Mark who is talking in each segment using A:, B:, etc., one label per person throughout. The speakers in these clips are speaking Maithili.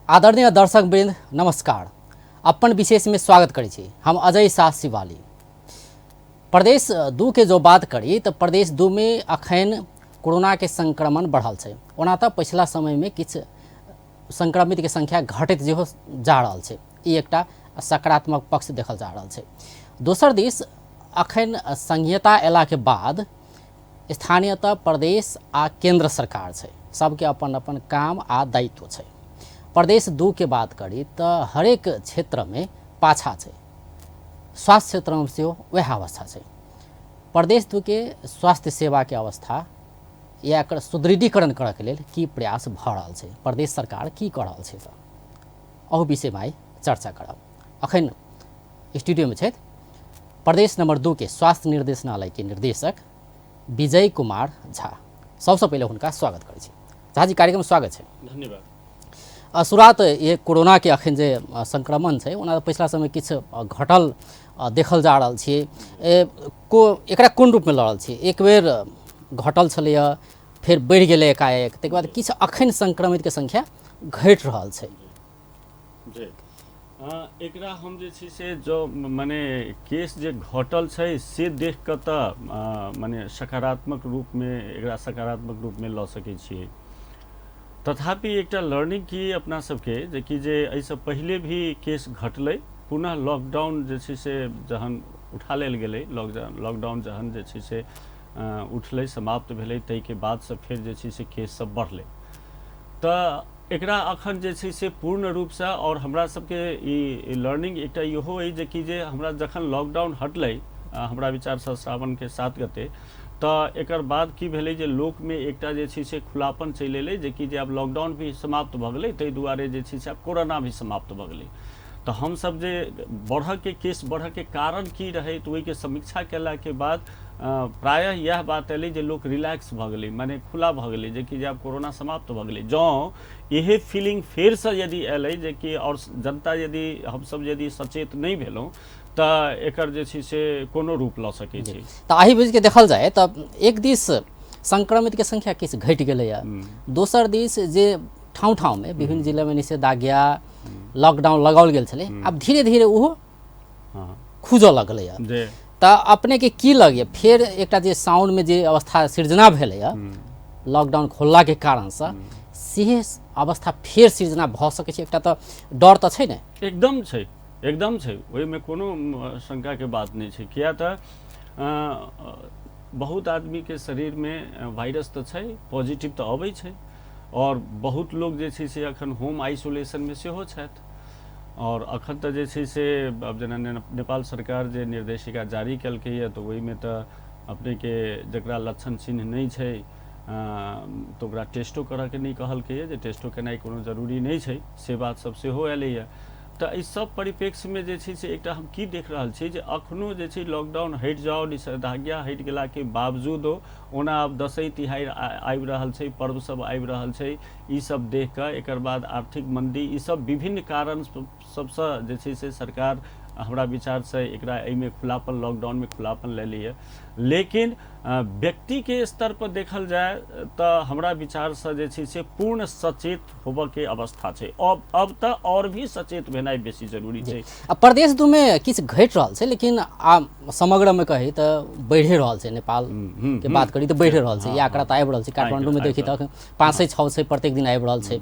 A: आदरणीय दर्शक वृंद नमस्कार। अपन विशेष में स्वागत करै छी। हम अजय शाह शिवाली। प्रदेश 2 के जो बात करी तो प्रदेश 2 में अखन कोरोना के संक्रमण बढ़ल छै। ओना तऽ पछिला समय में किछु संक्रमित के संख्या घटैत जेहो जा रहल छै, ई एकटा सकारात्मक पक्ष देखल जा रहल छै। दोसर दिस अखन संघीयता अयला के बाद स्थानीयतः प्रदेश आ केंद्र सरकार छै, सबके अपन अपन काम आ दायित्व छै। प्रदेश 2 के बात करी तऽ हरेक क्षेत्रमे पाछा छै। स्वास्थ्य क्षेत्रमे सेहो वएह अवस्था छै। प्रदेश 2 के स्वास्थ्य सेवाके अवस्था या एकर सुदृढ़ीकरण करऽके लेल की प्रयास भऽ रहल छै, प्रदेश सरकार की कऽ रहल छै, तऽ अहू विषयमे आइ चर्चा करब। अखन स्टूडियोमे छथि प्रदेश नंबर 2 के स्वास्थ्य निर्देशनालय के निर्देशक विजय कुमार झा। सबसँ पहिले हुनका स्वागत करै छी। झा जी, कार्यक्रम स्वागत छै।
B: धन्यवाद।
A: शुरुआत ये कोरोना के अखन जे संक्रमण छै, ओना पछिला समय किछु घटल देखल जा रहल छै, एकरा कोन रूपमे लऽ रहल छी? एक बेर घटल छलैए, फेर बढ़ि गेलै एकाएक, ताहिके बाद किछु अखन संक्रमितके संख्या घटि रहल छै।
B: जी, एकरा हम जे छै से जो मने केस जे घटल छै से देख कऽ तऽ मने सकारात्मक रूपमे एकरा सकारात्मक रूपमे लऽ सकै छियै। तथापि एकटा लर्निंग की अपना सबके जे कि जे एहिसँ पहिले भी केस घटलै, पुनः लॉकडाउन जे छै से जहन उठा लेल गेलै, लॉकडाउन जहन जे छै से उठलै, समाप्त भेलै, ताहिके बादसँ फेर जे छै से केस सब बढ़लै। तऽ एकरा अखन जे छै से पूर्ण रूपसँ, आओर हमरा सबके ई लर्निंग एकटा इहो अइ जे कि जे हमरा जखन लॉकडाउन हटलै हमरा विचारसँ सावनके 7 गते, तऽ एकर बाद की भेलै जे लोकमे एकटा जे छै से खुलापन चलि एलै जे कि जे आब लॉकडाउन भी समाप्त भऽ गेलै, ताहि दुआरे जे छै से आब कोरोना भी समाप्त भऽ गेलै। तऽ हमसब जे बढ़ऽके केस बढ़ऽके कारण की रहै तऽ ओहिके समीक्षा केलाके बाद प्रायः इएह बात एलै जे लोक रिलैक्स भऽ गेलै, माने खुला भऽ गेलै जे कि जे आब कोरोना समाप्त भऽ गेलै। जँ इहे फीलिंग फेरसँ यदि एलै जे कि आओर जनता यदि हमसब यदि सचेत नहि भेलहुँ तऽ एकर जे छै से कोनो रूप लऽ सकै छै।
A: तऽ एहि बीचके देखल जाय तऽ एक दिस संक्रमितके संख्या किछु घटि गेलैए, दोसर दिस जे ठाउँ ठाउँमे विभिन्न जिलामे निषेधाज्ञा लॉकडाउन लगाओल गेल छलै, आब धीरे धीरे ओहो खुजऽ लगलैए। तऽ अपनेके की लगैए फेर एकटा जे साउनमे जे अवस्था सृजना भेलैए लॉकडाउन खोललाके कारणसँ, से अवस्था फेर सृजना भऽ सकै छै? एकटा तऽ डर तऽ छै ने?
B: एकदम छै, एकदम छै, ओहिमे कोनो शंकाके बात नहि छै। किया तऽ बहुत आदमीके शरीरमे वायरस तऽ छै, पॉजिटिव तऽ अबै छै, आओर बहुत लोक जे छै से अखन होम आइसोलेशनमे सेहो छथि। आओर अखन तऽ जे छै से आब जेना नेपाल सरकार जे निर्देशिका जारी केलकैए तऽ ओहिमे तऽ अपनेके जकरा लक्षण चिन्ह नहि छै तऽ ओकरा टेस्टो करऽके नहि कहलकैए, जे टेस्टो केनाइ कोनो जरूरी नहि छै, से बात सब सेहो एलैए। तऽ एहि सब परिप्रेक्ष्यमे जे छै से एकटा हम की देख रहल छी जे अखनो जे छै लॉकडाउन हटि जाओ, निषेधाज्ञा हटि गेलाके बावजूदो ओना आब दसैँ तिहार आबि रहल छै, पर्व सब आबि रहल छै, ई सब देख कऽ एकर बाद आर्थिक मंदी, ई सब विभिन्न कारण सबसँ जे छै से सरकार हमरा विचारसँ एकरा एहिमे खुलापन, लॉकडाउनमे खुलापन लए लैए। लेकिन व्यक्तिके स्तर पर देखल जाय तऽ हमरा विचारसँ जे छै से पूर्ण सचेत होबऽके अवस्था छै। अब तऽ आओर भी सचेत भेनाइ बेसी जरूरी छै।
A: आ प्रदेश 2 मे किछु घटि रहल छै, लेकिन आ समग्रमे कही तऽ बढ़ि रहल छै। नेपाल के बात करी तऽ बढ़ि रहल छै, ई आंकड़ा तऽ आबि रहल छै। काठमांडूमे देखी तऽ 500 600 प्रत्येक दिन आबि रहल छै,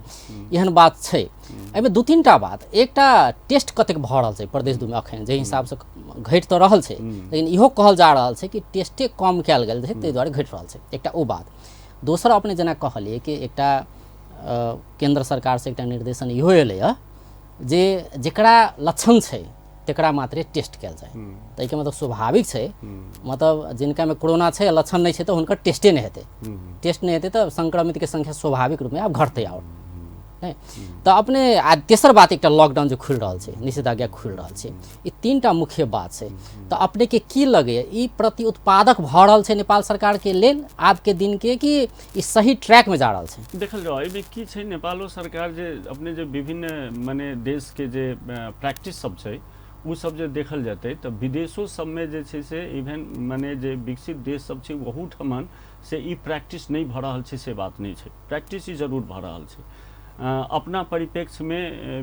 A: एहन बात छै। एहिमे 2-3 टा बात, एकटा टेस्ट कतेक भऽ रहल छै प्रदेश 2 मे अखन, जाहि हिसाबसँ घटि तऽ रहल छै, लेकिन इहो कहल जा रहल छै कि टेस्टे कम कयल गेल छै ताहि दुआरे घटि रहल छै, एकटा ओ बात। दोसर अपने जेना कहलियै कि एकटा केंद्र सरकारसँ एकटा निर्देशन इहो एलैए जे जकरा लक्षण छै तकरा मात्रे टेस्ट कयल जाय, ताहिके मतलब स्वाभाविक छै, मतलब जिनकामे कोरोना छै लक्षण नहि छै तऽ हुनकर टेस्टे नहि हेतै, टेस्ट नहि हेतै तऽ संक्रमितके संख्या स्वाभाविक रूपमे आब घटतै आओर नहि। तऽ अपने आ तेसर बात एकटा लॉकडाउन जे खुलि रहल छै, निषेधाज्ञा खुलि रहल छै, ई 3टा मुख्य बात छै। तऽ अपनेके की लगैए ई प्रति उत्पादक भऽ रहल छै नेपाल सरकारके लेल आबके दिनके, कि ई सही ट्रैकमे जा रहल छै?
B: देखल जाओ एहिमे की छै, नेपालो सरकार जे अपने जे विभिन्न मने देशके जे प्रैक्टिस सब छै ओ सब जे देखल जेतै तऽ विदेशो सबमे जे छै से इवेन मने जे विकसित देश सब छै ओहूठमन से ई प्रैक्टिस नहि भऽ रहल छै से बात नहि छै, प्रैक्टिस ई जरूर भऽ रहल छै। अपना परिप्रेक्ष्यमे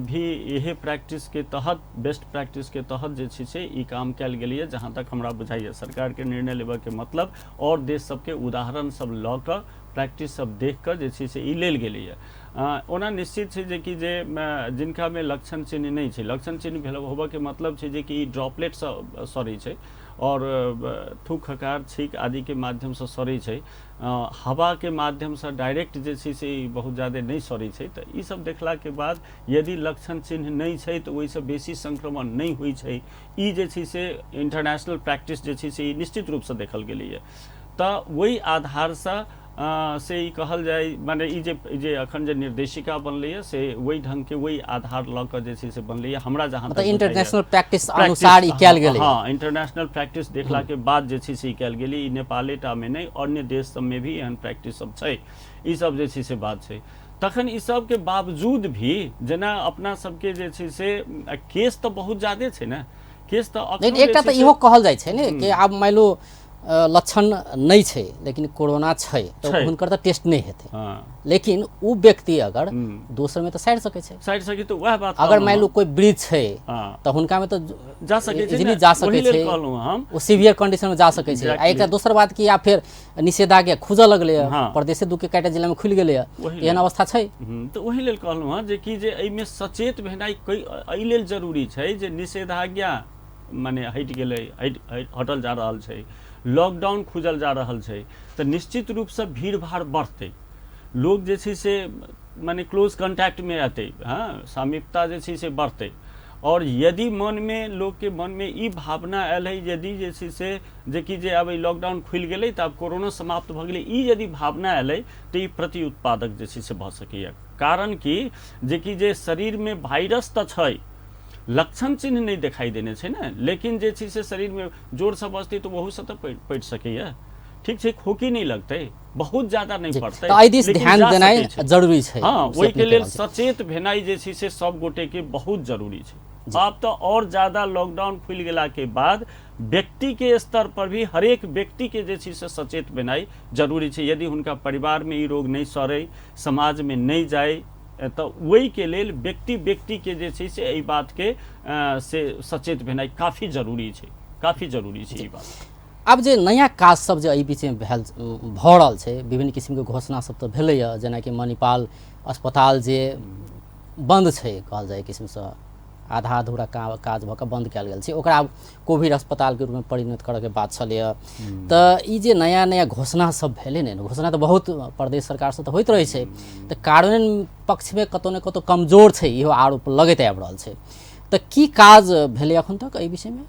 B: भी इहे प्रैक्टिसके तहत, बेस्ट प्रैक्टिसके तहत जे छै से ई काम कयल गेलैए। जहाँ तक हमरा बुझाइए सरकारके निर्णय लेबऽके मतलब आओर देश सबके उदाहरण सब लऽ कऽ प्रैक्टिस सब देख कऽ जे छै से ई लेल गेलैए। ओना निश्चित छै जेकि जे जिनकामे लक्षण चिन्ह नहि छै, लक्षण चिन्ह भेल होबऽके मतलब छै जेकि ई ड्रॉपलेटसँ सरै छै आओर थूक हकार छींक आदिके माध्यमसँ सरै छै, हवाके माध्यमसँ डायरेक्ट जे छै से ई बहुत ज्यादे नहि सरै छै। तऽ ई सब देखलाके बाद यदि लक्षण चिन्ह नहि छै तऽ ओहिसँ बेसी संक्रमण नहि होइ छै। ई जे छै से इंटरनेशनल प्रैक्टिस जे छै से ई निश्चित रूपसँ देखल गेलैए। तऽ ओहि आधारसँ से ई कहल जाय, माने ई जे जे अखन जे निर्देशिका बनलैए से ओहि ढंगके ओहि आधार लऽ कऽ जे छै से बनलैए। हमरा जहाँ
A: मतलब इंटरनेशनल प्रैक्टिस अनुसार ई कयल गेलै।
B: हाँ, इंटरनेशनल प्रैक्टिस देखला के बाद जे छै से ई कयल गेलै। ई नेपाले टा मे नहि, अन्य देश सबमे भी एहन प्रैक्टिस सब छै। ई सब जे छै से बात छै। तखन ई सबके बावजूद भी जेना अपना सबके जे छै से केस तऽ बहुत ज्यादे छै ने, केस तऽ
A: लेकिन एकटा तऽ इहो कहल जाइ छै ने कि आब मानि लू लक्षण नहि छै लेकिन कोरोना छै तऽ हुनकर तऽ टेस्ट नहि हेतै, लेकिन ओ व्यक्ति अगर दोसरमे तऽ सारि सकै छै,
B: सारि सकै तऽ वएह बात।
A: अगर मानि लू कोइ वृद्ध छै तऽ हुनकामे तऽ
B: जा सकै छै,
A: इजीली जा सकै छै, ओ सीवियर कंडीशनमे जा सकै छै। आ एकटा दोसर बात कि आब फेर निषेधाज्ञा खुजऽ लगलैए, प्रदेशे दू के कएटा जिलामे खुलि गेलैए, एहन अवस्था छै।
B: तऽ ओहि लेल कहलहुँ हँ जे कि जे एहिमे सचेत भेनाइ एहि लेल जरूरी छै जे निषेधाज्ञा माने हटि गेलै, हटल जा रहल छै, लॉकडाउन खुजल जा रहल छै, तऽ निश्चित रूपसँ भीड़ भाड़ बढ़तै, लोक जे छै से माने क्लोज कॉन्टैक्टमे एतै, हँ, सामीप्यता जे छै से बढ़तै। आओर यदि मनमे लोकके मनमे ई भावना आयल है यदि जे छै से जेकि जे आब ई लॉकडाउन खुलि गेलै तऽ आब कोरोना समाप्त भऽ गेलै, ई यदि भावना एलै तऽ ई प्रति उत्पादक जे छै से भऽ सकैए। कारण कि जेकि जे शरीरमे वायरस तऽ छै, लक्षण चिन्ह नहि देखाई देने छै ने, लेकिन जे छै से शरीरमे जोरसँ बजतै तऽ ओहूसँ तऽ पड़ि सकैए। ठीक छै, खोकी नहि लगतै, बहुत ज्यादा नहि पड़तै,
A: तऽ एहि दिस ध्यान देनाइ जरूरी छै।
B: हाँ, ओहिके लेल सचेत भेनाइ जे छै से सब गोटेके बहुत जरूरी छै। आब तऽ आओर ज्यादा लॉकडाउन खुलि गेलाके बाद व्यक्तिके स्तर पर भी हरेक व्यक्तिके जे छै से सचेत भेनाइ जरूरी छै। यदि हुनका परिवारमे ई रोग नहि सरै, समाजमे नहि जाइ, तऽ ओहिके लेल व्यक्ति व्यक्तिके जे छै से एहि बातके से सचेत भेनाइ काफी जरूरी छै, काफी जरूरी छै ई बात।
A: आब जे नया काज सब जे एहि बीचमे भेल भऽ रहल छै, विभिन्न किसिमके घोषणा सब तऽ भेलैए, जेनाकि मणिपाल अस्पताल जे बन्द छै, कहल जाय किसिमसँ आधा अधूरा काज भऽ कऽ बन्द कयल गेल छै, ओकरा आब कोविड अस्पतालके रूपमे परिणत करऽके बात छलैए। तऽ ई जे नया नया घोषणा सब भेलै ने, घोषणा तऽ बहुत प्रदेश सरकारसँ तऽ होइत रहै छै, तऽ कार्यान्वयन पक्षमे कतहु ने कतहु कमजोर छै, इहो आरोप लगैत आबि रहल छै। तऽ की काज भेलै एखन तक एहि विषयमे?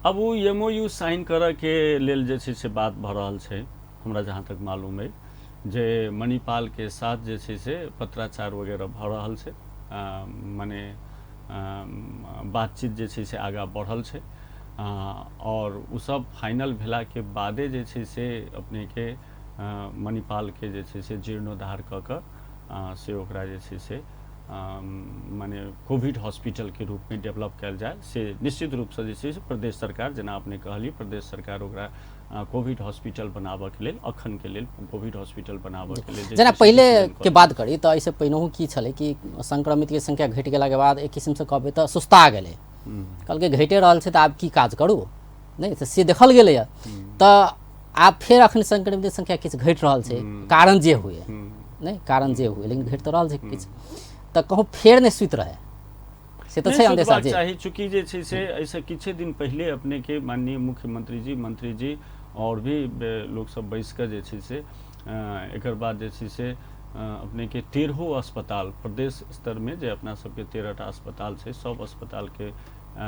B: अब ओ MOU sign करऽके लेल जे छै से बात भऽ रहल छै। हमरा जहाँ तक मालूम अइ जे मणिपालके साथ जे छै से पत्राचार वगैरह भऽ रहल छै, माने बातचीत जे छै से आगाँ बढ़ल छै, आओर ओ सब फाइनल भेलाके बादे जे छै से अपनेके मणिपालके जे छै से जीर्णोद्धार कऽ कऽ से ओकरा जे छै से माने कोविड हॉस्पिटलके रूपमे डेवलप कयल जाय, से निश्चित रूपसँ जे छै से प्रदेश सरकार, जेना अपने कहलियै, प्रदेश सरकार ओकरा कोविड हॉस्पिटल बनाबऽके लेल अखनके लेल कोविड हॉस्पिटल बनाबऽके लेल।
A: जेना पहिले के बात करी तऽ एहिसँ पहिनहु की छलै कि संक्रमितके संख्या घटि गेलाके बाद एक किसिमसँ कहबै तऽ सुस्ता गेलै, कहलकै घटिए रहल छै तऽ आब की काज करू, नहि तऽ से देखल गेलैए। तऽ आब फेर अखन संक्रमितके संख्या किछु घटि रहल छै, कारण जे हुए नहि, कारण जे हुए, लेकिन घटि तऽ रहल छै किछु, तऽ कहूँ फेर नहि सुति रहै से तऽ छै अंदेशा
B: जे चाही। चूँकि जे छै से एहिसँ किछे दिन पहिले अपने के माननीय मुख्यमंत्री जी, मंत्री जी और भी लोग सब बैस कऽ जे छै से एकर बाद जे छै से अपने के 13 अस्पताल प्रदेश स्तर में जे अपना सबके 13 टा अस्पताल छै, सब अस्पताल के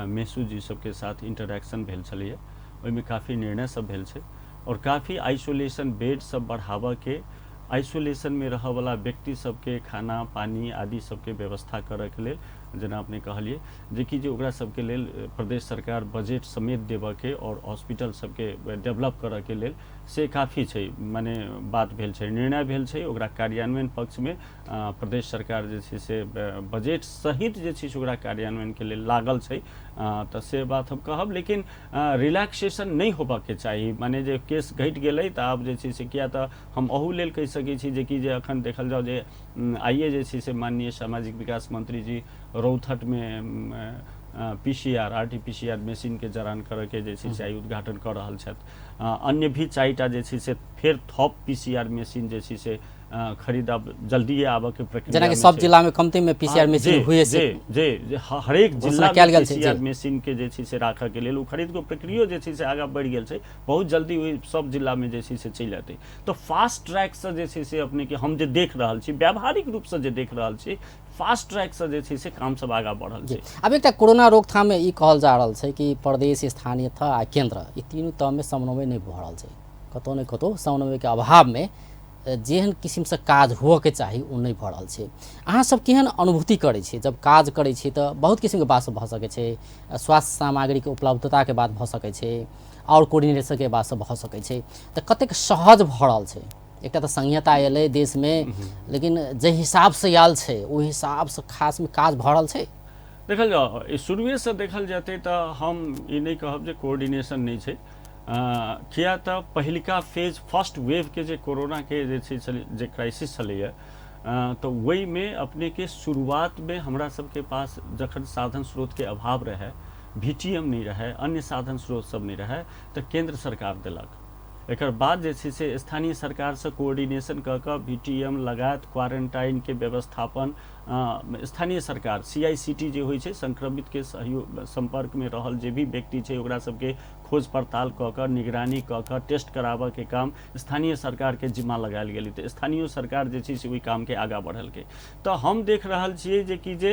B: मेसू जी सबके साथ इंटरेक्शन भेल छलैए, ओहिमे काफी निर्णय सब भेल छै और काफी आइसोलेशन बेड सब बढ़ाबऽ के, आइसोलेशन में रहऽवला व्यक्ति सबके खाना पानी आदि सबके व्यवस्था करऽके लेल जेना अपने कहलियै जेकि जे ओकरा सबके लेल प्रदेश सरकार बजट समेत देबऽके आओर हॉस्पिटल सबके डेवलप करऽके लेल से काफी छै, मने बात भेल छै, निर्णय भेल छै। ओकरा कार्यान्वयन पक्षमे प्रदेश सरकार जे छै से बजट सहित जे छै से ओकरा कार्यान्वयनके लेल लागल छै। तऽ से बात हम कहब, लेकिन रिलैक्सेशन नहि होबऽके चाही, माने जे केस घटि गेलै तऽ आब जे छै से, किया तऽ हम अहू लेल कहि सकै छी जेकि जे अखन देखल जाउ जे आइए जे छै से माननीय सामाजिक विकास मंत्री जी रौथटमे PCR RT-PCR मशीनके जड़ान करऽके जे छै से आइ उद्घाटन कऽ रहल छथि। अन्य भी 4टा जे छै से फेर थप PCR machine जे छै से खरीद आब जल्दिए आबऽके प्रक्रिया,
A: जेनाकि सब जिलामे कमतीमे PCR machine हुए से
B: जे जे हरेक जिला मे PCR machine के जे छै से राखऽके लेल ओ खरीदके प्रक्रियो जे छै से आगाँ बढ़ि गेल छै, बहुत जल्दी ओहि सब जिलामे जे छै से चलि एतै। तऽ फास्ट ट्रैकसँ जे छै से अपनेके हम जे देख रहल छी, व्यावहारिक रूपसँ जे देख रहल छी, फास्ट ट्रैकसँ जे छै से काम सब आगाँ बढ़ल छै।
A: आब एकटा कोरोना रोकथाममे ई कहल जा रहल छै कि प्रदेश, स्थानीय तह आ केन्द्र ई तीनू तहमे समन्वय नहि भऽ रहल छै, कतहु ने कतहु समन्वयके अभावमे जेहन किसिमसँ काज हुअके चाही ओ नहि भऽ रहल छै। अहाँ सब केहन अनुभूति करै छी जब काज करै छी? तऽ बहुत किसिमके बात सब भऽ सकै छै, स्वास्थ्य सामग्रीके उपलब्धताके बात भऽ सकै छै, आओर कोर्डिनेशनके बात सब भऽ सकै छै, तऽ कतेक सहज भऽ रहल छै? एकटा तऽ संहिता एलै देशमे, लेकिन जाहि हिसाबसँ आयल छै ओहि हिसाबसँ खासमे काज भऽ रहल छै?
B: देखल जाउ, शुरुएसँ देखल जेतै तऽ हम ई नहि कहब जे कोर्डिनेशन नहि छै, किया तऽ पहिलका फेज फर्स्ट वेवके जे कोरोनाके जे छै जे क्राइसिस छलैए तऽ ओहिमे अपनेके शुरुआतमे हमरा सबके पास जखन साधन स्रोतके अभाव रहै, VTM नहि रहै, अन्य साधन स्रोत सब नहि रहै, तऽ केन्द्र सरकार देलक। एकर बाद जे छै से स्थानीय सरकारसँ कोऑर्डिनेशन कऽ कऽ VTM लगायत क्वारेंटाइनके व्यवस्थापन स्थानीय सरकार CICT जे होइ छै, संक्रमितके सहयोग सम्पर्कमे रहल जे भी व्यक्ति छै ओकरा सबके खोज पड़ताल कऽ कऽ निगरानी कऽ कऽ टेस्ट कराबऽके काम स्थानीय सरकारके जिम्मा लगायल गेलै। तऽ स्थानीय सरकार जे छै से ओहि कामके आगाँ बढ़ेलकै। तऽ हम देख रहल छियै जे कि जे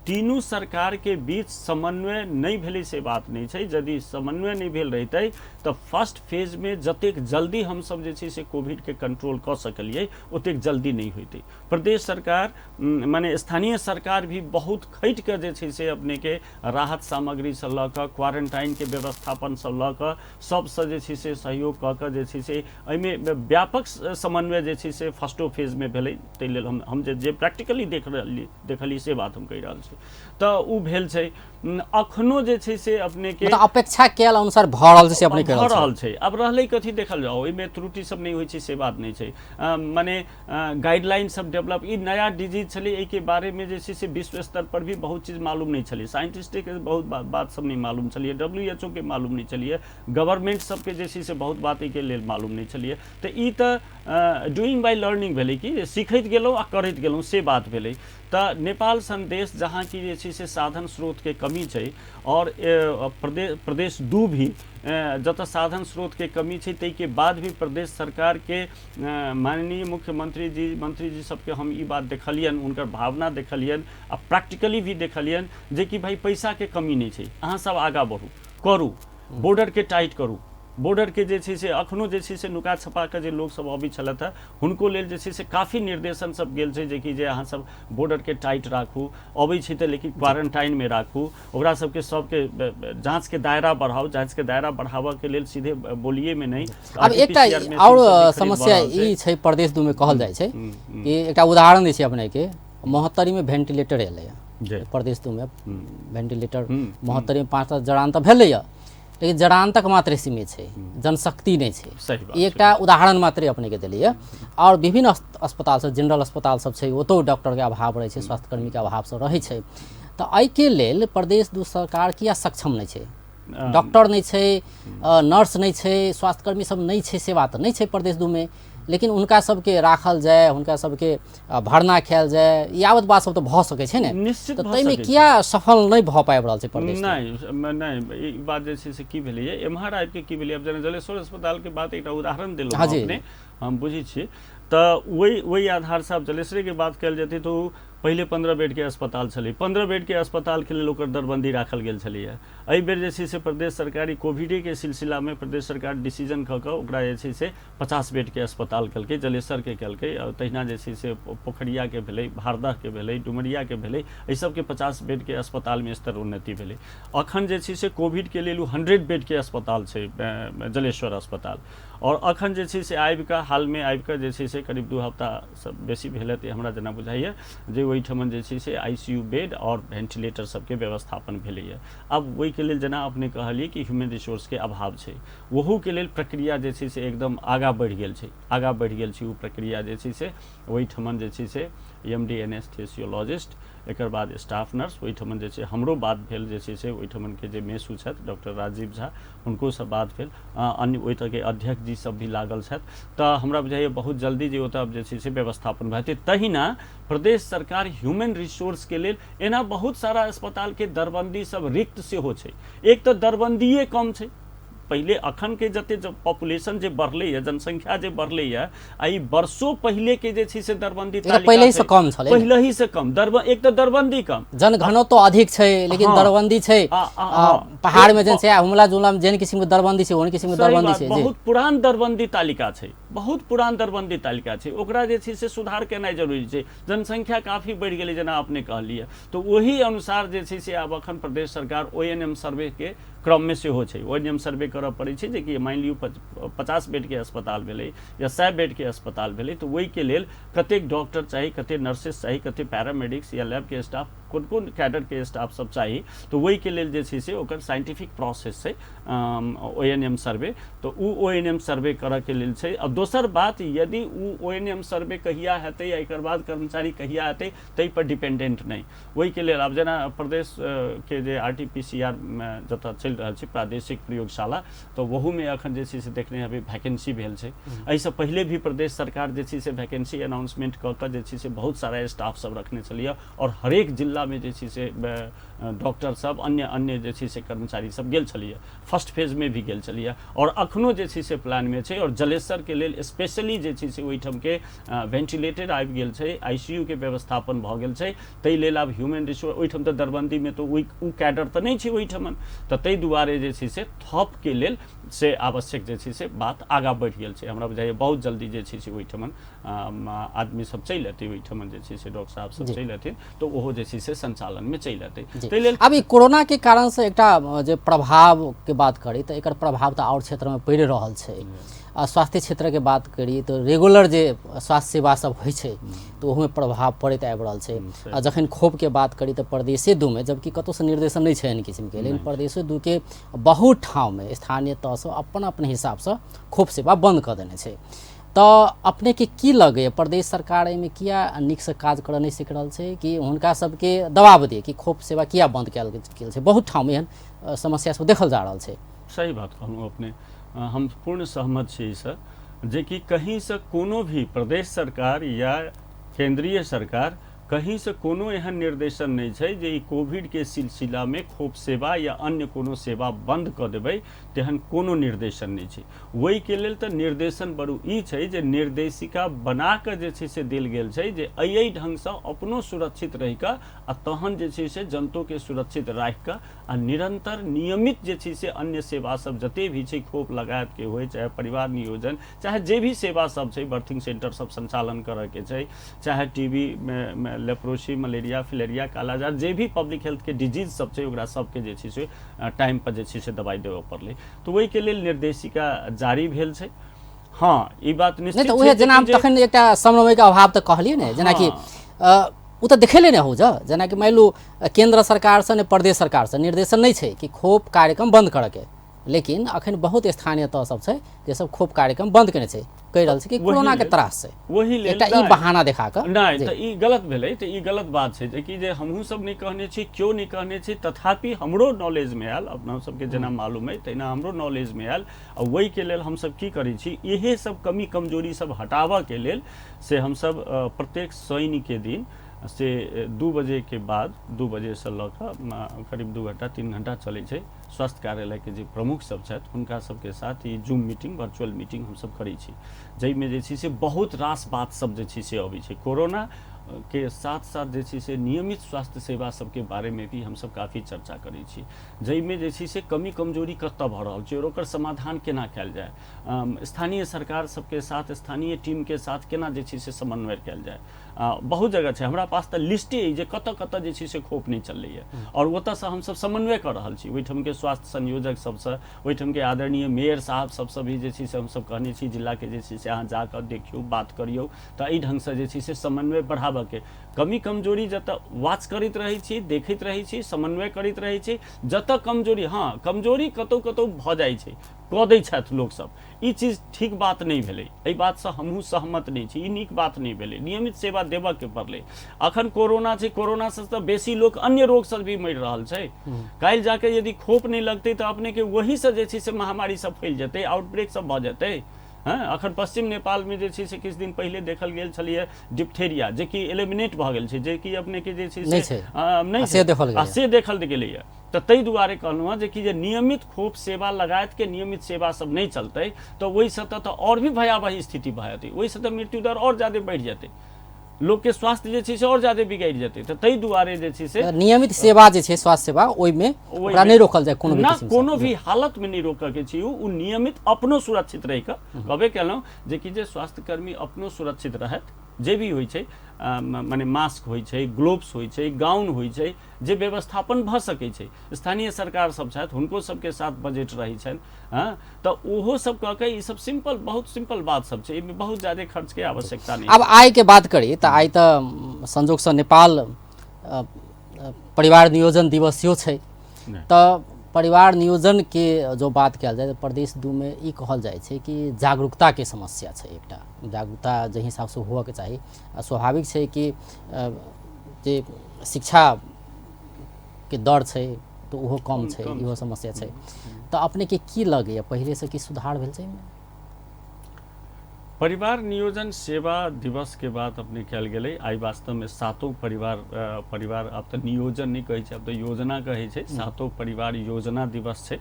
B: तीनू सरकारके बीच समन्वय नहि भेलै से बात नहि छै। यदि समन्वय नहि भेल रहितै तऽ फर्स्ट फेजमे जतेक जल्दी हमसब जे छै से कोविडके कंट्रोल कऽ सकलियै ओतेक जल्दी नहि होइतै। प्रदेश सरकार माने स्थानीय सरकार भी बहुत खटि कऽ जे छै से अपनेके राहत सामग्रीसँ लऽ कऽ क्वारेंटाइनके व्यवस्थापनसँ लऽ कऽ सबसँ जे छै से सहयोग कऽ कऽ जे छै से एहिमे व्यापक समन्वय जे छै से फर्स्टो फेजमे भेलै। ताहि लेल हम जे प्रैक्टिकली देखलियै से बात हम कहि रहल छी, तऽ ओ भेल छै। अखनो जे छै से अपनेके
A: अपेक्षा कयल अनुसार भऽ रहल छै से अपने
B: भऽ रहल छै। आब रहलै कथी, देखल जाउ ओहिमे त्रुटि सब नहि होइ छै से बात नहि छै, मने गाइडलाइन सब डेवलप, ई नया डिजीज छलै, एहिके बारेमे जे छै से विश्व स्तर पर भी बहुत चीज मालूम नहि छलै, साइंटिस्टके बहुत बात सब नहि मालूम छलियै, WHO के मालूम नहि छलियै, गवर्नमेंट सबके जे छै से बहुत बात एहिके लेल मालूम नहि छलियै। तऽ ई तऽ डूइंग बाय लर्निंग भेलै कि सीखैत गेलहुँ आ करैत गेलहुँ से बात भेलै। तऽ नेपाल सन देश जहाँ की जे छै से साधन स्रोतके कमी छै और प्रदेश 2 भी जतऽ साधन स्रोतके कमी छै ताहिके बाद भी प्रदेश सरकारके माननीय मुख्यमंत्री जी मंत्री जी सबके हम ई बात देखलियनि, हुनकर भावना देखलियनि आ प्रैक्टिकली भी देखलियनि जे कि भाइ पैसाके कमी नहि छै, अहाँ सब आगाँ बढ़ू, करू, बॉर्डरके टाइट करू, बॉर्डरके जे छै से अखनो जे छै से नुका छपा कऽ जे लोकसब अबै छलथि हँ हुनको लेल जे छै से काफी निर्देशन सब गेल छै जेकि जे अहाँ सब बॉर्डरके टाइट राखू, अबै छै तऽ लेकिन क्वारेंटाइनमे राखू, ओकरा सबके सबके जाँचके दायरा बढ़ाउ, जाँचके दायरा बढ़ाबऽके लेल सीधे बोलिएमे नहि।
A: आब एकटा आओर समस्या ई छै प्रदेश 2 मे कहल जाइ छै कि एकटा उदाहरण दै छै अपनेके, महोत्तरीमे वेंटिलेटर एलैए, प्रदेश 2 मे वेंटिलेटर महोत्तरीमे 5टा जड़ान तऽ भेलैए, लेकिन जड़ान तक मात्रे सीमित छै, जनशक्ति नहि छै। एकटा उदाहरण मात्रे अपनेके देलियै। आओर विभिन्न अस्पताल सब, जनरल अस्पताल सब छै, ओतौ डॉक्टरके अभाव रहै छै, स्वास्थ्यकर्मीके अभाव सब रहै छै। तऽ एहिके लेल प्रदेश 2 सरकार किया सक्षम नहि छै? डॉक्टर नहि छै, नर्स नहि छै, स्वास्थ्यकर्मी सब नहि छै, सेवा तऽ नहि छै प्रदेश 2 मे, लेकिन हुनका सबके राखल जाय, हुनका सबके भरना खायल जाय, यावत बात सब तऽ भऽ सकै छै ने,
B: निश्चित।
A: तऽ ताहिमे किया सफल नहि भऽ पाबि रहल छै प्रदेश?
B: नहि नहि, ई बात जे छै से की भेलैए एम्हर आबिके की भेलै, आब जेना जलेश्वर अस्पतालके बात एकटा उदाहरण देलहुँ अपने, हम बुझै छियै, तऽ ओहि आधारसँ आब जलेश्वरेके बात कयल जेतै तऽ ओ पहिले 15 बेडके अस्पताल छलै, 15 बेडके अस्पतालके लेल ओकर दरबन्दी राखल गेल छलैए। एहि बेर जे छै से प्रदेश सरकार ई कोविडेके सिलसिलामे प्रदेश सरकार डिसीजन कऽ कऽ ओकरा जे छै से 50 बेडके अस्पताल केलकै, जलेसरके केलकै, आओर तहिना जे छै से पोखरियाके भेलै, भारदहके भेलै, डुमरियाके भेलै, एहि सबके 50 बेडके अस्पतालमे स्तर उन्नति भेलै। अखन जे छै से कोविडके लेल ओ 100 बेडके अस्पताल छै जलेश्वर अस्पताल। आओर अखन जे छै से आबिकऽ हालमे आबिकऽ जे छै से करीब 2 हफ्तासँ बेसी भेल हेतै हमरा जेना बुझाइए जे ओहिठमन जे छै से ICU bed आओर वेन्टिलेटर सबके व्यवस्थापन भेलैए। आब ओहिके लेल जेना अपने कहलियै कि ह्यूमन रिसोर्सके अभाव छै, ओहूके लेल प्रक्रिया जे छै से एकदम आगाँ बढ़ि गेल छै, आगाँ बढ़ि गेल छै ओ प्रक्रिया जे छै से ओहिठमन जे छै से MD anaesthesiologist, एकर बाद स्टाफ नर्स, ओहिठमन जे छै हमरो बात भेल जे छै से ओहिठमनके जे मेसू छथि डॉक्टर राजीव झा, हुनकोसँ बात भेल, अन्य ओहि तरहके अध्यक्ष जी सब भी लागल छथि। तऽ हमरा बुझाइए बहुत जल्दी जे ओतऽ जे छै से व्यवस्थापन भऽ जेतै। तहिना प्रदेश सरकार ह्यूमन रिसोर्सके लेल एना बहुत सारा अस्पतालके दरबन्दी सब रिक्त सेहो छै। एक तऽ दरबन्दिए कम छै, पहिले अखन के जते पॉपुलेशन जे बढ़लैए, जनसंख्या जे बढ़लैए, आ ई वर्षो पहिले के जे छै से दरबंदी
A: पहिले से कम छलै,
B: पहिले ही से कम। एक तऽ दरबंदी कम,
A: जनघनत्व अधिक छै लेकिन दरबंदी छै। पहाड़ में जन छै हुमला जुमला में जेन किसिम के दरबंदी छै ओहन किसिम के दरबंदी छै।
B: बहुत पुरान दरबंदी तालिका छै, बहुत पुरान दरबंदी तालिका छै, ओकरा जे छै से सुधार केनाइ जरूरी छै। जनसंख्या काफी बढ़ि गेलै जेना अपने कहलियै, तऽ ओही अनुसार जे छै से आब अखन प्रदेश सरकार ONM सर्वे के क्रममे सेहो छै। ONM सर्वे करऽ पड़ै छै जे कि मानि लियौ 50 बेडके अस्पताल भेलै या 100 बेडके अस्पताल भेलै, तऽ ओहिके लेल कतेक डॉक्टर चाही, कतेक नर्सेस चाही, कतेक पैरामेडिक्स या लैबके स्टाफ, कोन कोन कैडरके स्टाफ सब चाही, तऽ ओहिके लेल जे छै से ओकर साइंटिफिक प्रोसेस छै ONM सर्वे। तऽ ओ ONM सर्वे करऽके लेल छै। आ दोसर बात, यदि ओ ONM सर्वे कहिया हेतै या एकर बाद कर्मचारी कहिया हेतै ताहि पर डिपेंडेंट नहि। ओहिके लेल आब जेना प्रदेश के जे RT-PCR जतऽ चलि रहल छै प्रादेशिक प्रयोगशाला, तऽ ओहूमे अखन जे छै से देखने हेबै वैकेंसी भेल छै। एहिसँ पहिले भी प्रदेश सरकार जे छै से वैकेंसी अनाउंसमेंट कऽ कऽ जे छै से बहुत सारा स्टाफ सब रखने छलैए, आओर हरेक जिलामे जे छै से डॉक्टर सब अन्य अन्य जे छै से कर्मचारी सब गेल छलैए, फर्स्ट फेजमे भी गेल छलैए, आओर अखनो जे छै से प्लानमे छै। आओर जलेसरके लेल स्पेशली जे छै से ओहिठामके वेन्टिलेटर आबि गेल छै, ICU के व्यवस्थापन भऽ गेल छै। ताहि लेल आब ह्यूमन रिसोर्स ओहिठाम तऽ दरबन्दीमे तऽ ओहि ओ कैडर तऽ नहि छै ओहिठमन, तऽ ताहि दुआरे जे छै से थपके लेल से आवश्यक जे छै से बात आगाँ बढ़ि गेल छै। हमरा बुझाइए बहुत जल्दी जे छै से ओहिठमन आदमी सब चलि एतै, ओहिठमन जे छै से डॉक्टर साहब सब चलि एथिन, तऽ ओहो जे छै से संचालनमे चलि एतै। ताहि लेल
A: आब ई कोरोना के कारण से एकटा जे प्रभाव के बात करी तऽ एकर प्रभाव तऽ आओर क्षेत्रमे पड़ि रहल छै। आ स्वास्थ्य क्षेत्रके बात करी तऽ रेगुलर जे स्वास्थ्य सेवा सब होइ छै तऽ ओहूमे प्रभाव पड़ैत आबि रहल छै। आ जखन खोपके बात करी तऽ प्रदेशे 2 मे, जबकि कतहुसँ निर्देशन नहि छै एहन किसिमके, लेकिन प्रदेशे 2 के बहुत ठाउँमे स्थानीय तहसँ अपन अपन हिसाबसँ खोप सेवा बन्द कऽ देने छै। तऽ अपनेके की लगैए प्रदेश सरकार एहिमे किया नीकसँ काज करऽ नहि सीख रहल छै, कि हुनका सबके दबाव दिए कि खोप सेवा किया बन्द कयल गेल छै? बहुत ठाउँमे एहन समस्या सब देखल जा रहल छै।
B: सही बात कहलहुँ अपने, हम पूर्ण सहमत छी एहिसँ, जेकि कहीँसँ कोनो भी प्रदेश सरकार या केंद्रीय सरकार कहीँसँ कोनो एहन निर्देशन नहि छै जे ई कोविडके सिलसिलामे खोप सेवा या अन्य कोनो सेवा बन्द कऽ देबै, तेहन कोनो निर्देशन नहि छै। ओहिके लेल तऽ निर्देशन बरू ई छै जे निर्देशिका बना कऽ जे छै से देल गेल छै जे एहि एहि ढङ्गसँ अपनो सुरक्षित रहि कऽ आ तहन जे छै से जनतोके सुरक्षित राखि कऽ आ निरन्तर नियमित जे छै से अन्य सेवा सब जते भी छै, खोप लगायतके होइ, चाहे परिवार नियोजन, चाहे जे भी सेवा सब छै, बर्थिंग सेंटर सब संचालन करऽके छै, चाहे TB, leprosy, malaria, filaria, kala azar, जे भी पब्लिक हेल्थके डिजीज सब छै ओकरा सबके जे छै से टाइम पर जे छै से दवाइ देबऽ पड़लै, तऽ ओहिके लेल निर्देशिका जारी भेल छै। हँ, ई बात
A: निश्चित नहि तऽ जेना तखन एकटा समन्वयके अभाव तऽ कहलियै ने, जेनाकि ओ तऽ देखेले नहि हो, जेनाकि मानि लू केन्द्र सरकारसँ ने प्रदेश सरकारसँ निर्देशन नहि छै कि खोप कार्यक्रम बन्द करऽके, लेकिन अखन बहुत स्थानीय तह सब छै जे सब खोप कार्यक्रम बन्द केने छै, कहि रहल छै कि कोरोना के त्रास छै,
B: वही लेल
A: एकटा ई बहाना देखा कऽ।
B: नहि तऽ ई गलत भेलै, तऽ ई गलत बात छै जे कि जे हमहूँ सब नहि कहने छी, केओ नहि कहने छी, तथापि हमरो नॉलेजमे आयल, अपना सबके जेना मालूम अइ तहिना हमरो नॉलेजमे आयल। आ ओहिके लेल हमसब की करै छी, इहे सब कमी कमजोरी सब हटाबऽके लेल से हमसब प्रत्येक शनिके दिन से 2 बजे के बाद 2 बजेसँ लऽ कऽ करीब 2 घंटा 3 घंटा चलै छै, स्वास्थ्य कार्यालयके जे प्रमुख सब छथि हुनका सबके साथ ई जूम मीटिंग, वर्चुअल मीटिंग हमसब करै छी, जाहिमे जे छै से बहुत रास बात सब जे छै से अबै छै। कोरोना के साथ साथ जे छै से नियमित स्वास्थ्य सेवा सबके बारेमे भी हमसब काफी चर्चा करै छी, जाहिमे जे छै से कमी कमजोरी कतऽ भऽ रहल छै और ओकर समाधान केना कयल जाय, स्थानीय सरकार सबके साथ स्थानीय टीमके साथ केना जे छै से समन्वय कयल जाय। बहुत जगह छै, हमरा पास तऽ लिस्टे अइ जे कतऽ कतऽ जे छै से खोप नहि चलैए और ओतऽसँ हमसब समन्वय कऽ रहल छी। ओहिठामके स्वास्थ्य संयोजक सबसँ, ओहिठामके आदरणीय मेयर साहब सबसँ भी जे छै से हमसब कहने छी जिलाके जे छै से अहाँ जाकऽ देखियौ, बात करियौ। तऽ एहि ढङ्गसँ जे छै से समन्वय बढ़ाबऽके, कमी कमजोरी जतऽ वाच करैत रहै छी, देखैत रहै छी, समन्वय करैत रहै छी, जतऽ कमजोरी, हँ कमजोरी कतौ कतौ भऽ जाइ छै, कऽ दै छथि लोकसब, ई चीज ठीक बात नहि भेलै, एहि बातसँ हमहूँ सहमत नहि छी, ई नीक बात नहि भेलै। नियमित सेवा देबऽके पड़लै। अखन कोरोना छै, कोरोनासँ तऽ बेसी लोक अन्य रोगसँ भी मरि रहल छै। काल्हि जाके यदि खोप नहि लगतै तऽ अपनेके ओहीसँ जे छै से महामारी सब फैल जेतै, आउटब्रेक सब भऽ जेतै। हँ, अखन पश्चिम नेपालमे जे छै से किछु दिन पहिले देखल गेल छलैए डिप्थेरिया, जेकि एलिमिनेट भऽ गेल छै, जेकि अपनेके जे छै से नहि छै, आ से देखल गेलैए। तऽ ताहि दुआरे कहलहुँ हँ जे कि जे नियमित खोप सेवा लगायतके नियमित सेवा सब नहि चलतै तऽ ओहिसँ तऽ आओर भी भयावह स्थिति भऽ जेतै, ओहिसँ तऽ मृत्यु दर आओर ज्यादे बढ़ि जेतै, लोकके स्वास्थ्य जे छै से आओर ज्यादे बिगड़ि जेतै। तऽ ताहि दुआरे जे छै से
A: नियमित सेवा जे छै स्वास्थ्य सेवा ओहिमे ओकरा नहि रोकल जाय, कोनो भी
B: ना कोनो भी हालतमे नहि रोकऽके छै। ओ नियमित अपनो सुरक्षित रहि कऽ, कहबे केलहुँ जे कि जे स्वास्थ्यकर्मी अपनो सुरक्षित रहथि, जे भी होइ छै, मने मास्क होइ छै, ग्लोव्स होइ छै, गाउन होइ छै, जे व्यवस्थापन भऽ सकै छै। स्थानीय सरकार सब छथि, हुनको सबके साथ बजट रहै छनि, हँ, तऽ ओहो सब कऽ के ई सब सिंपल, बहुत सिंपल बात सब छै, एहिमे बहुत ज्यादा खर्च के आवश्यकता नहि।
A: आब आय के बात करी तऽ आइ तऽ संजोगसँ नेपाल परिवार नियोजन दिवस सेहो छै। तऽ परिवार नियोजन के जो बात कयल जाय तऽ प्रदेश 2 मे ई कहल जाइ छै कि जागरूकता के समस्या छै, एकटा जागरूकता जाहि हिसाबसँ हुअके चाही। आ स्वाभाविक छै कि जे शिक्षा के दर छै तऽ ओहो कम छै, इहो समस्या छै। तऽ अपने के की लगैए पहिलेसँ की सुधार भेल छै?
B: परिवार नियोजन सेवा दिवस के बात अपने कयल गेलै। आइ वास्तवमे सातों परिवार परिवार आब तऽ नियोजन नहि कहै छै, आब तऽ योजना कहै छै, सातों परिवार योजना दिवस छै।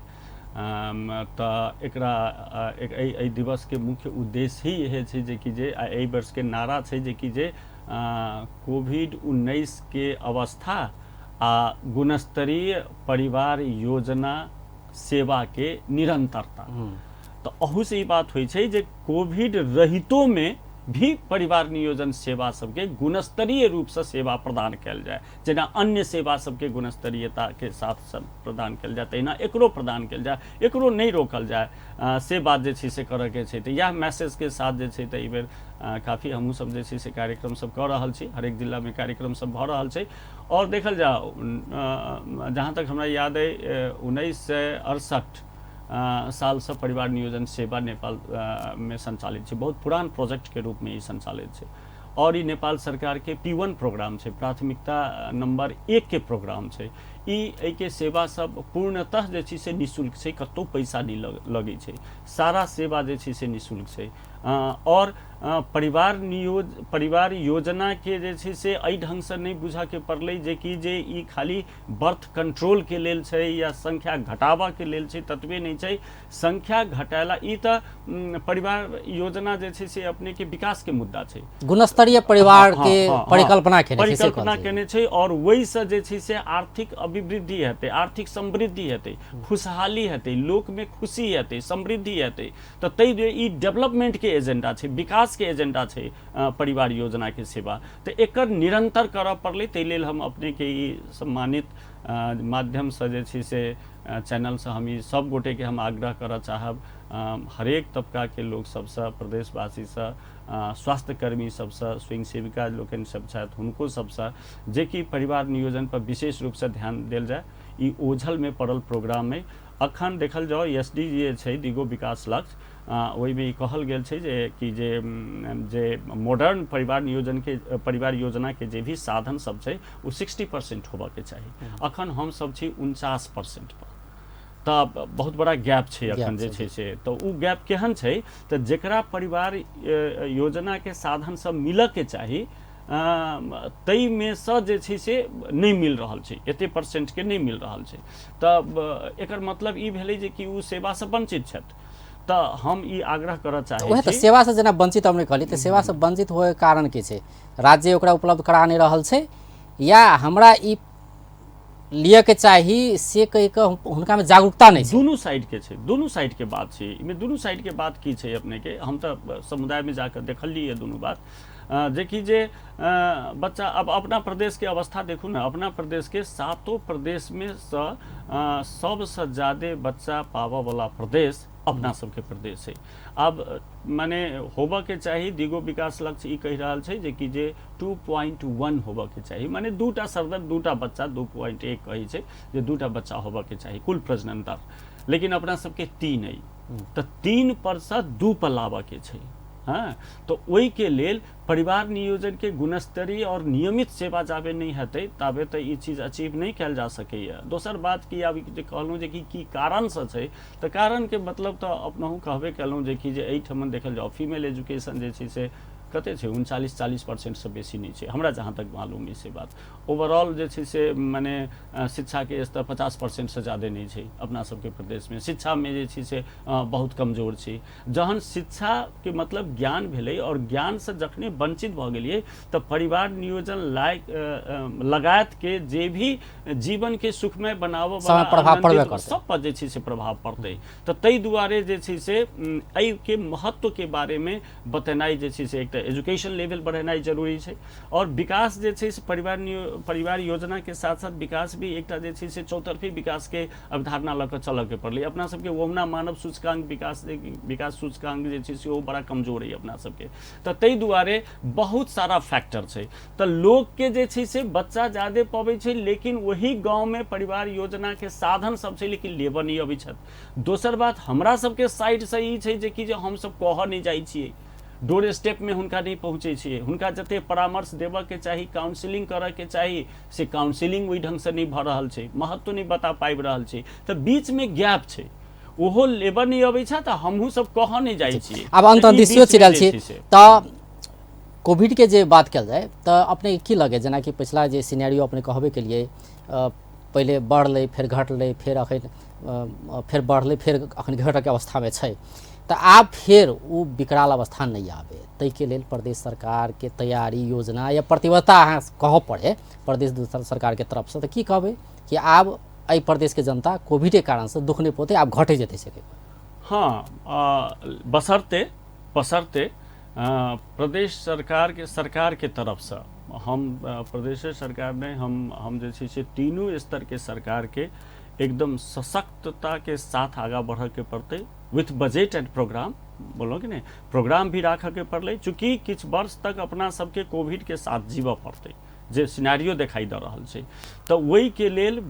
B: तऽ एकरा एहि दिवसके मुख्य उद्देश्य ही इएह छै जे कि जे एहि वर्षके नारा छै जे कि जे कोविड-19 के अवस्था आ गुणस्तरीय परिवार योजना सेवा के निरंतरता। तऽ अहूसँ ई बात होइ छै जे कोविड रहितोमे भी परिवार नियोजन सेवा सबके गुणस्तरीय रूपसँ सेवा प्रदान कयल जाय, जेना अन्य सेवा सबके गुणस्तरीयताके साथ सब प्रदान कयल जाय तहिना एकरो प्रदान कयल जाय, एकरो नहि रोकल जाय, से बात जे छै से करऽके छै। तऽ इएह मैसेजके साथ जे छै तऽ एहि बेर काफी हमहूँ सब जे छै से कार्यक्रम सब कऽ रहल छी, हरेक जिलामे कार्यक्रम सब भऽ रहल छै। आओर देखल जाउ, जहाँ तक हमरा याद अइ 1968 सालसँ परिवार नियोजन सेवा नेपाल मे सञ्चालित छै, बहुत पुरान प्रोजेक्टके रूपमे ई सञ्चालित छै। और ई नेपाल सरकारके P1 programme छै, प्राथमिकता नंबर 1 के प्रोग्राम छै। ई एहिके सेवा सब पूर्णतः जे छै से निःशुल्क छै, कतहु पैसा नहि लगै छै, सारा सेवा जे छै से निःशुल्क छै। और परिवार योजनाके जे छै से एहि ढङ्गसँ नहि बुझऽके पड़लै जे कि जे ई खाली बर्थ कंट्रोलके लेल छै या संख्या घटाबऽके लेल छै, ततबे नहि छै। संख्या घटेला ई तऽ परिवार योजना जे छै से अपनेके विकासके मुद्दा छै,
A: गुणस्तरीय परिवार के परिकल्पना केने छै,
B: परिकल्पना केने छै। और ओहिसँ जे छै से आर्थिक अभिवृद्धि हेतै, आर्थिक समृद्धि हेतै, खुशहाली हेतै, लोकमे खुशी हेतै, समृद्धि हेतै। तऽ ताहि दुआरे ई डेवलपमेंटके एजेंडा छै, विकासके एजेंडा छै परिवार योजनाके सेवा। तऽ एकर निरंतर करऽ पड़लै, ताहि लेल हम अपनेके ई सम्मानित माध्यमसँ जे छै से चैनलसँ हम ई सब गोटेके हम आग्रह करऽ चाहब, हरेक तबकाके लोक सबसँ, प्रदेशवासीसँ, स्वास्थ्यकर्मी सबसँ, स्वयंसेविका लोकनि सब छथि हुनको सबसँ, जेकि परिवार नियोजन पर विशेष रूपसँ ध्यान देल जाय। ई ओझलमे पड़ल प्रोग्राम अइ। अखन देखल जाउ SDG जे छै दिगो विकास लक्ष्य, ओहिमे ई कहल गेल छै जे कि जे जे मॉडर्न परिवार नियोजन के परिवार योजना के जे भी साधन सब छै ओ 60% होबऽके चाही। अखन हम सब छी 49% पर, तऽ बहुत बड़ा गैप छै अखन जे छै से। तऽ ओ गैप केहन छै तऽ जेकरा परिवार योजना के साधन सब मिलऽके चाही ताहिमे सँ जे छै से नहि मिल रहल छै, एते परसेंटके नहि मिल रहल छै। तऽ एकर मतलब ई भेलै जे कि ओ सेवासँ वञ्चित छथि। तऽ हम ई आग्रह करऽ चाहै
A: छी। तऽ सेवा से जेना वंचित हमने कहली, तऽ सेवा से वंचित होए कारण की छै? राज्य ओकरा उपलब्ध करा नहि रहल छै या हमरा ई लिअ के चाही से कहि कऽ हुनकामे जागरूकता नहि छै?
B: दुनू साइड के छै, दुनू साइड के बात छै। एहिमे दुनू साइड के बात की छै अपने के, हम तऽ समुदायमे जाकऽ देखलियै दुनू बात, जेकि जे बच्चा अब अपना प्रदेशके अवस्था देखू ने, अपना प्रदेशके सातो प्रदेशमे सँ सबसँ ज्यादे बच्चा पाबऽवला प्रदेश अपना सबके प्रदेश है। आब माने होबऽके चाही, दिगो विकास लक्ष्य ई कहि रहल छै जे कि जे 2.1 होबऽके चाही, माने दूटा सरदर दूटा बच्चा, 2.1 कहै छै जे दूटा बच्चा होबऽके चाही कुल प्रजनन दर, लेकिन अपना सबके 3 अइ, तऽ 3 परसँ 2 पर लाबऽके छै। हाँ, तऽ ओहिके लेल परिवार नियोजनके गुणस्तरीय और नियमित सेवा जाबे नहि हेतै ताबे तऽ ई चीज अचीव नहि कयल जा सकैए। दोसर बात कि आब जे कहलहुँ जे कि की कारणसँ छै, तऽ कारणके मतलब तऽ अपनहु कहबे कयलहुँ जे कि जे एहिठाम देखल जाउ फीमेल एजुकेशन जे छै से कते छै, 39-40%सँ बेसी नहि छै हमरा जहाँ तक मालूम अइ से बात। ओवरऑल जे छै से मने शिक्षाके स्तर 50%सँ ज्यादे नहि छै अपना सबके प्रदेशमे। शिक्षामे जे छै से बहुत कमजोर छी। जहन शिक्षाके मतलब ज्ञान भेलै और ज्ञानसँ जखने वंचित भऽ गेलियै तऽ परिवार नियोजन लायक लगायतके जे भी जीवनके सुखमय बनाबऽ
A: वाला प्रभाव पड़बे करतै,
B: सब पर जे छै से प्रभाव पड़तै। तऽ ताहि दुआरे जे छै से एहिके महत्वके बारेमे बतेनाइ जे छै से एकटा एजुकेशन लेवल बढ़ेनाइ जरूरी छै। और विकास जे छै से परिवार योजनाके साथ साथ विकास भी एकटा जे छै से चौतरफी विकासके अवधारणा लऽ कऽ चलऽके पड़लै। अपना सबके ओहुना मानव सूचकांक विकास सूचकांक जे छै से ओ बड़ा कमजोर अइ अपना सबके, तऽ ताहि दुआरे बहुत सारा फैक्टर छै। तऽ लोकके जे छै से बच्चा ज्यादे पबै छै, लेकिन ओही गाँवमे परिवार योजनाके साधन सब छै लेकिन लेबऽ नहि अबै छथि। दोसर बात हमरा सबके साइडसँ ई छै जे कि जे हमसब कहऽ नहि जाइ छियै, डोर स्टेपमे हुनका नहि पहुँचै छियै, हुनका जते परामर्श देबऽके चाही, काउंसिलिंग करऽके चाही, से काउंसिलिंग ओहि ढङ्गसँ नहि भऽ रहल छै, महत्व नहि बता पाबि रहल छै। तऽ बीचमे गैप छै, ओहो लेबऽ नहि अबै छै तऽ हमहूँ सब कहऽ नहि जाइ छियै।
A: आब अंत दिसियो चिड़ल छी तऽ कोविडके जे बात कयल जाय तऽ अपने की लगे, जेनाकि पिछला जे सिनेरियो अपने कहबे केलियै, पहिले बढ़लै फेर घटलै फेर अखन फेर बढ़लै फेर अखन घटऽके अवस्थामे छै, तऽ आब फेर ओ विकराल अवस्था नहि आबे ताहिके लेल प्रदेश सरकारके तैयारी योजना या प्रतिबद्धता अहाँ कहऽ पड़े प्रदेश सरकारके तरफसँ, तऽ की कहबै कि आब एहि प्रदेशके जनता कोविडके कारणसँ दुःख नहि पौतै, आब घटै जेतै से?
B: हाँ, बसरते प्रदेश सरकारके तरफसँ हम प्रदेश सरकार नहि, हम जे छै से तीनू स्तरके सरकारके एकदम सशक्तताके साथ आगाँ बढ़ऽके पड़तै विथ बजट एंड प्रोग्राम। बोललहुँ कि नहि, प्रोग्राम भी राखऽके पड़लै, चूँकि किछु वर्ष तक अपना सबके कोविडके साथ जीबऽ पड़तै जे सिनेरियो देखाइ दऽ रहल छै, तऽ ओहिके लेल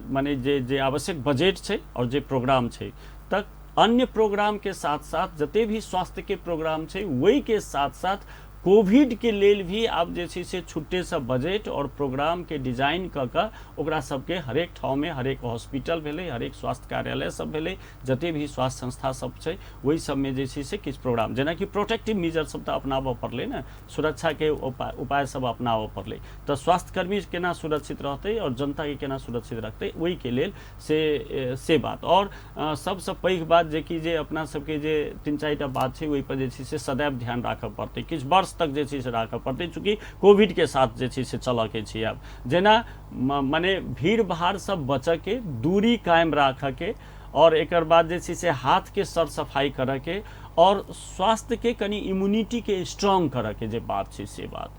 B: माने जे जे आवश्यक बजट छै और जे प्रोग्राम छै, तऽ अन्य प्रोग्रामके साथ साथ जते भी स्वास्थ्यके प्रोग्राम छै ओहिके साथ साथ कोविडके लेल भी आब जे छै से छुट्टेसँ बजट और प्रोग्रामके डिजाइन कऽ कऽ ओकरा सबके हरेक ठाउँमे, हरेक हॉस्पिटल भेलै, हरेक स्वास्थ्य कार्यालय सब भेलै, जते भी स्वास्थ्य संस्था सब छै ओहि सबमे जे छै से किछु प्रोग्राम जेनाकि प्रोटेक्टिव मेजर सब तऽ अपनाबऽ पड़लै ने, सुरक्षाके उपाय सब अपनाबऽ पड़लै, तऽ स्वास्थ्यकर्मी केना सुरक्षित रहतै और जनताके केना सुरक्षित रखतै ओहिके लेल से बात। और सबसँ पैघ बात जेकि जे अपना सबके जे 3-4 टा बात छै ओहिपर जे छै से सदैव ध्यान राखऽ पड़तै, किछु वर्ष तक जे छै से राखऽ पड़तै, चूँकि कोविडके साथ जे छै से चलऽके छै आब। जेना मने भीड़ भाड़सँ बचऽके, दूरी कायम राखऽके, और एकर बाद जे छै से हाथके सर सफाइ करऽके, और स्वास्थ्यके कनि इम्यूनिटीके स्ट्रॉन्ग करऽके जे बात छै से बात।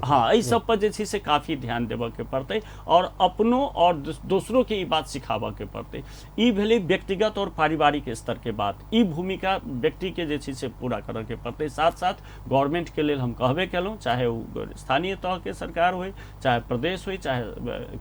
B: हाँ, एहि सब पर जे छै से काफी ध्यान देबऽके पड़तै और अपनो और दोसरोके ई बात सिखाबऽके पड़तै। ई भेलै व्यक्तिगत और पारिवारिक स्तरके बात, ई भूमिका व्यक्तिके जे छै से पूरा करऽके पड़तै। साथ साथ गवर्नमेंटके लेल हम कहबे केलहुँ, चाहे ओ स्थानीय तहके सरकार होइ, चाहे प्रदेश होइ, चाहे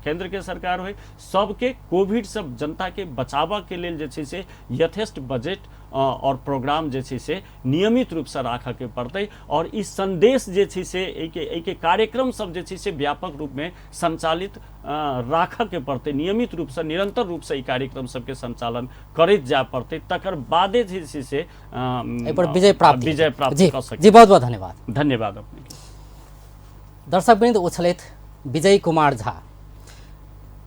B: केंद्रके सरकार होइ, सबके कोविडसँ जनताके बचाबऽके लेल जे छै से यथेष्ट बजट और प्रोग्राम जे छै से नियमित रूपसँ राखऽके पड़तै। और ई संदेश जे छै से एहिके कार्यक्रम सब जे छै से व्यापक रूपमे संचालित राखऽके पड़तै, नियमित रूपसँ निरंतर रूपसँ ई कार्यक्रम सबके संचालन करैत जाय पड़तै, तकर बादे जे छै से
A: एहि पर विजय प्राप्त कऽ सकै। जी, बहुत बहुत धन्यवाद।
B: धन्यवाद अपने।
A: दर्शक वृन्द, ओ छलथि विजय कुमार झा,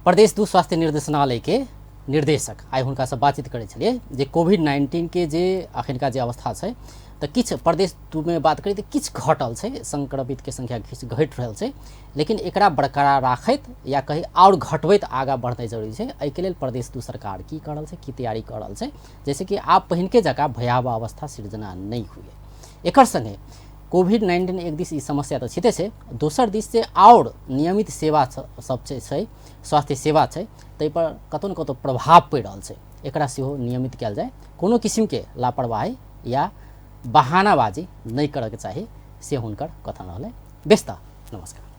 A: प्रदेश 2 स्वास्थ्य निर्देशनालय के निर्देशक। आइ हुनकासँ बातचीत करै छलियै जे कोविड-19 के जे अखनका जे अवस्था छै तऽ किछु प्रदेश 2 मे बात करी तऽ किछु घटल छै, संक्रमितके संख्या किछु घटि रहल छै, लेकिन एकरा बरकरार राखैत या कही आओर घटबैत आगाँ बढ़नाइ जरूरी छै। एहिके लेल प्रदेश 2 सरकार की कऽ रहल छै, की तैयारी कऽ रहल छै, जैसे कि आब पहिनके जकाँ भयावह अवस्था सृजना नहि हुए। एकर संगे कोविड-19 एक दिस ई समस्या तऽ छिते छै, दोसर दिस से आओर नियमित सेवा सब छै, स्वास्थ्य सेवा छै, ताहिपर कतहु ने कतहु प्रभाव पड़ि रहल छै। एकरा सेहो नियमित कयल जाय, कोनो किसिमके लापरवाही या बहानाबाजी नहि करऽके चाही, से हुनकर कथन रहलै। बेस तऽ नमस्कार।